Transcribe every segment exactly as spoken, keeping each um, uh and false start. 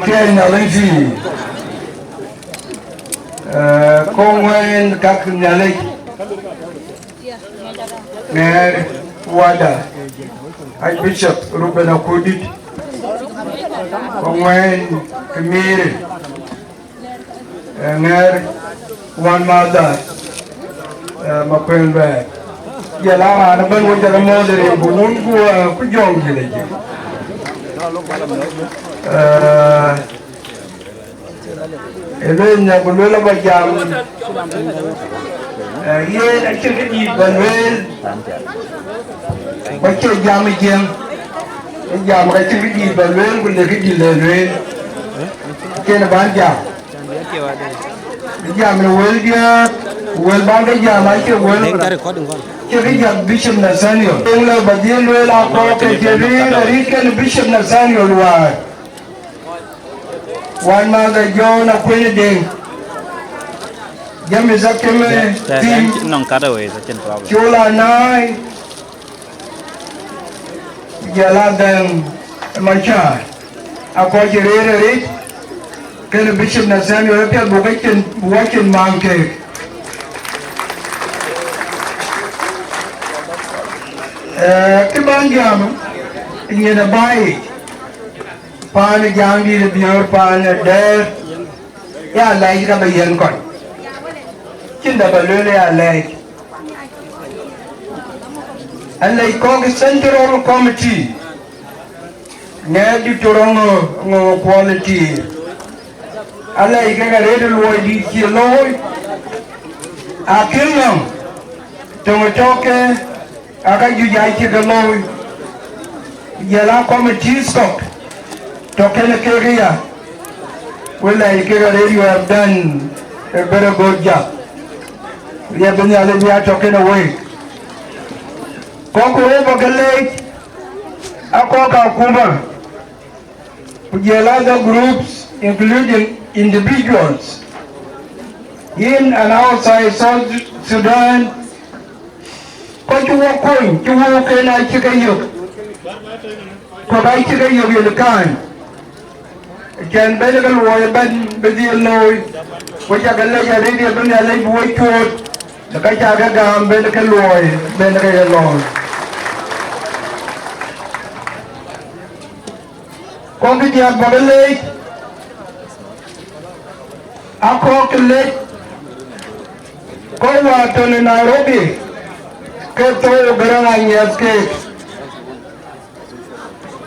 Tiɛɛl Nhialic tï, eh, kɔŋ wɛ̈ɛ̈n käk Nhialic, ŋɛɛr wada, Archbishop Reuben Akurdït, kɔŋ wɛ̈ɛ̈n kë miir, eh, ŋɛɛr wän madha, eh, Makuël Bɛ̈ɛ̈r. Jɔl a raan ëbɛ̈n wek jɔl a mɔ̈ɔ̈th ë rin ku wun ku, eh, ku jɔŋ jël ë jël. Eh, ë lueel nya ku lueel aba jam, eh, yen acïn kë dït ba lueel, ba cie jam ë jiëŋ. Ë jam ka cïn kë dït ba lueel ku le kë dït le lueel. Kën ban jam. Jam në wël diäk, wël bäk ke jam acie wël. Cie kë jam Bishop Nathaniel. Ëŋ lë ba dhil lueel akɔɔr ke cï rëër arït kën Bishop Nathaniel wäär. Wän madha John Akuëny Deŋ. James Akeme Tim. Nɔŋ cutaways, acïn problem. Col Anai. Jɔl a Dɛŋ Macar, akɔc cï rëër arëët, kën Bishop Nathaniel apiɛth buk acïn, buk acïn maŋ keek. Eh, kë ban jam, nyin ë baai yic, paan ë Jaŋdït ë Biöör, paan ë Dɛ̈ɛ̈r, ya lɛc ka bï yiɛ̈n kɔc. Cïn dɛ ba lueel ya lɛc. Alɛc kɔ̈k Central Committee, ŋɛɛr Doctor Aŋö, Aŋö Quality. Alɛc kek arëët luɔi dït cï looi, akïn nɔm, töŋ ë tɔ̈ ke, aka juëc acï ke looi, jɔl a committees kɔ̈k, tɔ̈ kën kek ya, we lɛc kek arëët, you have done a very good job. Riɛp bï Nhialic bï a tɔ̈ kën week. Kɔ̈k ku wek ba ke leec, akɔ̈k akuma, ku jɔl other groups, including individuals in and outside South Sudan, kɔc cï wok kony, cï wok kën acï ke yök, kɔ̈k acï ke yök yen kany. Cɛn bɛ̈n ke luɔi ëbɛ̈n bï dhil looi, ku ca ke lec arëët ye bï Nhialic bï wek cuööt, në ka ca ke gam bɛ̈n ke luɔi bɛ̈n ke ye looi. Kɔ̈k diäk ba ke leec, akɔ̈k ke lec, kɔc wäär tɔ̈ në Nairobi, ke thou Garaŋ Anyiɛth keek.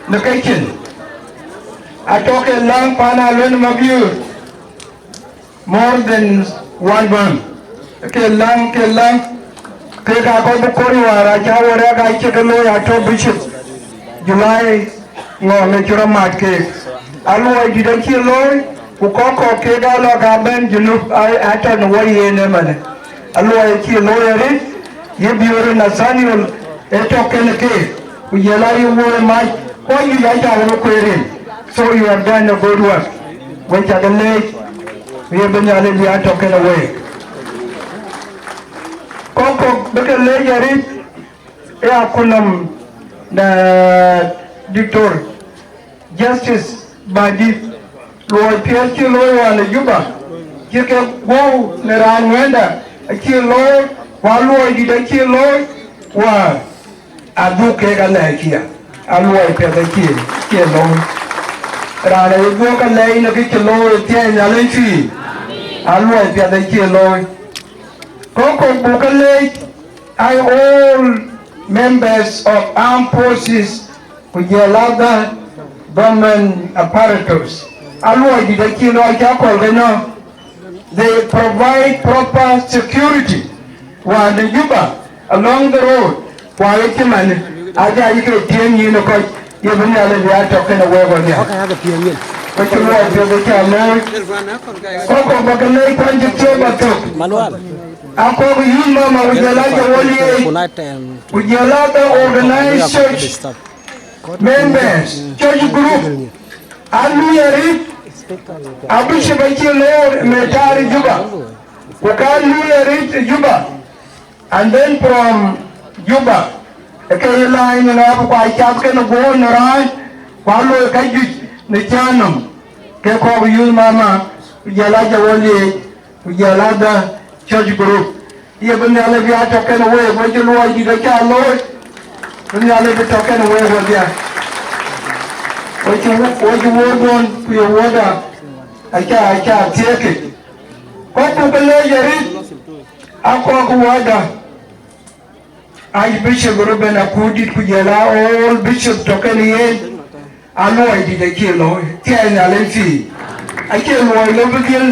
Në kecin, atɔ̈ ke läŋ pan Aluɛn Mabiöör, more than one month. Ke läŋ, ke läŋ, kek aa kɔc bï kɔɔr wäär acä wärɛk acï ke looi atɔ̈ Bishop July ŋɔ̈ɔ̈ŋ ë cï rɔt mat keek. Aluɔi dït acï looi, ku kɔ̈k kɔ̈k kek aa lɔ ka bɛ̈n Junub, a- atɔ̈ në wɔ yen ëmënë. Aluɔi acï looi arëët, ye Biöör Nathaniel ë tɔ̈ kën keek, ku jɔl a ye wuɔ̈ɔ̈i mac, ku ayï acath röt kueer rin. So you have done a good work. We ca ke leec, ye bï Nhialic bï a tɔ̈ kën week. Kɔ̈k kɔ̈k bï ke leec arëët, ë akutnɔm në Doctor Justice Badi, luɔi piɛth cï looi wään ë Juba, cï ke guɔ̈u në raan wënda, acï looi, ku aluɔi dït acï looi wään, adhuk kek alɛɛc ya, aluɔi piɛth acï, acï looi. Raan aye guɔ̈k alɛɛc në kë cï looi ë thiëëc Nhialic thïn, aluɔi piɛth acï looi. Kɔ̈k kɔ̈k buk ke leec, I all members of armed forces, ku jɔl other government apparatus. Aluɔi dït acï lɔ cä kɔl ke nɔ. They provide proper security. Wään në Juba, along the road, ku aye cï man, aja yï ke tiëŋ yïn ë kɔc, ye bï Nhialic bï a tɔ̈ kën ë wek ɣɔn nhial. Ke cï luɔi piɛth ë cä looi. Kɔ̈k kɔ̈k ba ke leec kuany cï thiɔ̈k ba thök. Akɔ̈k youth mama, ku jɔl a jɔ wöl yeec, ku jɔl a the organized church members, church group, a lui arït, a bishop acï loor ë mɛ̈thaar ë Juba, ku ka lui arït ë Juba, and then from Juba, ke ye laany në ɣap, ku a cath kenë guɔ̈ɔ̈r në raan, ku a loi ka juëc në cän nɔm. ke kɔ̈k youth mama, ku jɔl a jɔ wɔ liec, ku jɔl a the church group. Ye bï Nhialic bï a tɔ̈ kenë week, wek cï luɔi dït acä looi, bï Nhialic bï tɔ̈ kenë week wedhia. Wek cï, wek cï wuɔ̈ɔ̈rduön, ku ye wuɔ̈ɔ̈rda, acä, acä thiëëk. Kɔc buk ke leec arït, a kɔ̈k wuɔ̈ɔ̈rda. Archbishop Reuben Akurdït ku jɔl a all bishop tɔ̈ kenë yen, a luɔi dït acï looi, thiɛɛi Nhialic thii. Acï luɔi lɔ bï dhil,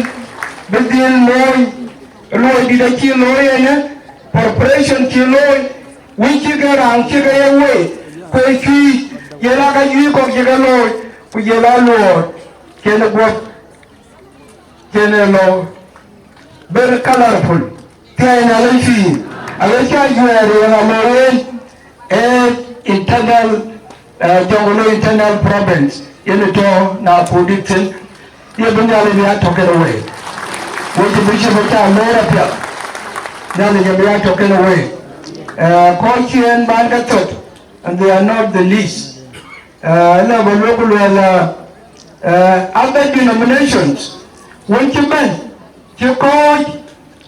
bï dhil looi, luɔi dït acï looi ënë, preparation cï looi, wïc cï ke raan cï ke ye wei, ku ë cuiic, jɔl a ka juëc kɔ̈k cï ke looi, ku jɔl a luɔɔr, cïn guɔ̈p. Cïn ë lɔ very colorful. Thiɛɛi Nhialic thii, aɣet cä juɛɛr yen alɔ yen, ee internal, eh, Jonglei Internal Province, yen ë tɔ̈ në Akurdït thïn, ye bï Nhialic bï a tɔ̈ kenë week. Wek cï bï cï bï cä loor apiɛth, Nhialic abï a tɔ̈ kenë week. Eh, kɔc ciëën man ke thök, and they are not the least. Eh, ëlë bä luel ku luɛɛl, eh, eh, other denominations, wën cï bɛ̈n, cï kɔ̈ɔ̈c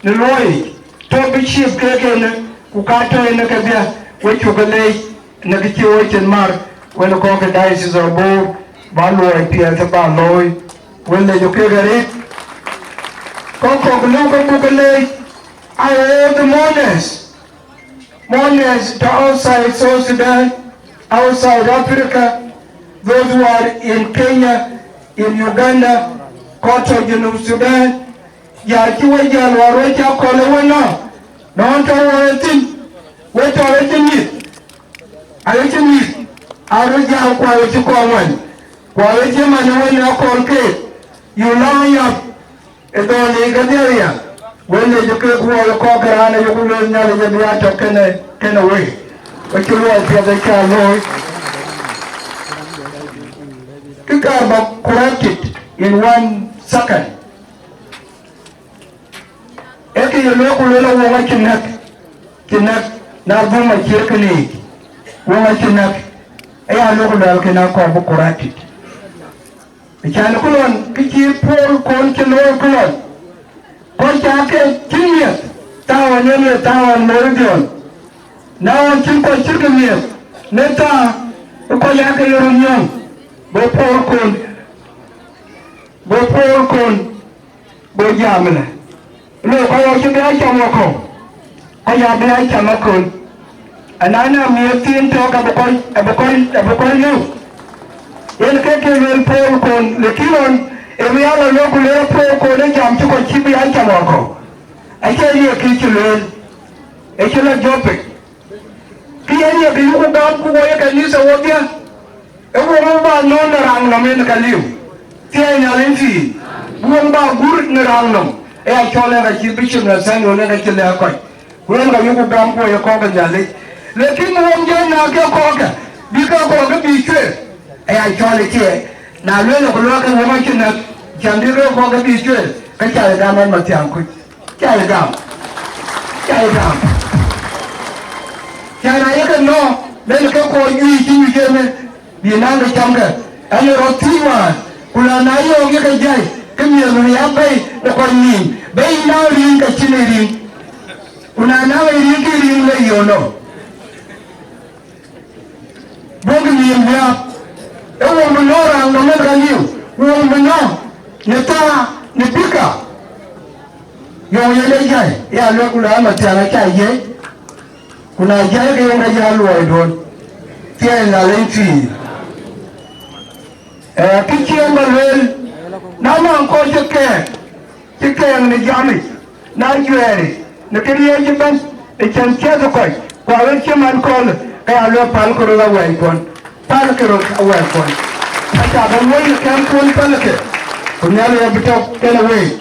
në luɔi, tɔ̈ bishop kek enë, ku ka tɔ̈ enë kedhie, we cuk ke leec në kë cï wo cin mar, wën kɔ̈k ke Diocese of Bor, bä luɔi piɛth bä looi, wën lec kek arëët. Kɔ̈k kɔ̈k lëu ke buk ke leec, aa all the mourners, mourners to outside South Sudan, outside Africa, those who are in Kenya, in Uganda, kɔc tɔ̈ Junub Sudan, ya cï we jäl wäär we cä kɔl ë we nɔ̈k, nɔn tɔ̈ we thïn, we tɔ̈ we cï mïth, awe cï mïth, a röt jäl ku awe cï kɔn wɛ̈ny, ku awe cï man ë we nɔ̈k kɔl keek, you line up, ë dhɔ̈l yiic kedhie aya, wën lec kek wuɔɔr ë kɔ̈k ke raan ayok lueel Nhialic abï a tɔ̈ kenë, kenë wei, ke cï luɔi piɛth acä looi. Kë kaar bä corrected in one second. Ee kë ye lueel ku lueel, a woŋ acï näk, cï näk, na dhum acie kënë yic, woŋ acï näk, aya lueel ku lueel kën akɔɔr bï corrected. Acan ku lɔn kë cï Paul Kon cï looi ku lɔn, kɔc ca ke cïn miɛth, thaawän yen ye thaawän Meridian, na ɣɔn cïn kɔc cït ke miɛth, në thaa ë kɔc aa ke ye röt nyɔ̈ŋ, go Paul Kon, go Paul Kon, go jam ëlë. Lɔ kɔc aa cï bï a cam wakɔ̈u, kɔc aa bï a cam aköl. Anana miëth thiin tɔ̈ ka bï kɔc, abï kɔc, abï kɔc lëu. Yen ke ke lueel Paul Kon, lakin ɣɔn ë bï a lɔ lɔ ku lueel Paul Kon ë jam cï kɔc cï bï a cam wakɔ̈u. Acie ye kë cï lueel, ë cï lɔ Jope. Kë yen ye kë yuku gam ku wo ye kanitha wodhie, ë wok bä nɔn në raŋ nɔm en ka liu. Thiɛɛi Nhialic thii, wok bä gur në raŋ nɔm. Ë ya cɔl en ka cï bishop na thɛn wën en ka cï lɛ̈k kɔc. Ku en ka yuku gam ku wo ye kɔ̈k ke Nhialic. Lakin wok jɔ na ke kɔ̈k ke, bï ke kɔ̈k ke bï cuëër. Ë ya cɔl ë thiɛɛi. Na lueel ku luɔk ke wok acï näk, cam bï ke kɔ̈k ke bï cuëër, ke ca ye gam ɛn Mathiaŋ Kuc. Ca ye gam. Ca ye gam. Ca na ye ke nɔ̈k, ben ke kɔc juëc cï nyuc ënë, bï naŋ ke camkë. Ɛn ë rɔt thiëc wään, ku na, na yɔ̈ɔ̈k ye ke jai, ke miëth wën ya bɛ̈i në kɔc nïïm, bɛ̈i na riŋ ka cïn ë riŋ. Ku na, na ë riŋ ke riŋ le yöönɔ. Buk nïïm liääp, ë wok bï nɔ̈k raŋ nɔm en ka liu, wok bï nɔ̈k në thaa, në bika. Yöŋ yen ë jai, ya lueel ku lueel Mathiaŋ acä yiëc, ku na jai ke yen ka jai luɔiduön, thiɛɛi Nhialic thii. Ee, kë ciëën bä lueel, na nɔŋ kɔc cï kɛɛk, cï kɛɛk në jamic, na juɛɛric, në këriëëc ëbɛ̈n, ë cɛn ciɛth ë kɔc, ku awën cï man köölë, ke ya lueel pälkï röt awɛɛckuɔn, pälkï röt awɛɛckuɔn. Aca bä luɔ̈i në kɛmkuɔn pälkï, ku Nhialic abï tɔ̈ kenë week.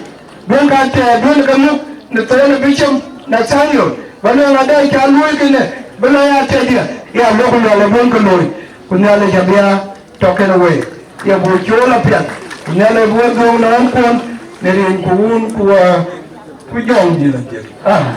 Duɔ̈n ka tɛɛr, duɔ̈n ke muk në thöönë bï cam Nathaniel, bä lueel adɛ ca luɔ̈i kënë, bï lɔ ya tëdiɛ, ya luɔ̈k luɔl ë duɔ̈n ke looi, ku Nhialic abï a tɔ̈ kenë week, ye buk cool apiɛth, ku Nhialic bï we dhuɔ̈k nɔɔmkuɔn në rin ku wun ku, uh, ku jɔŋdït adhil. Amen.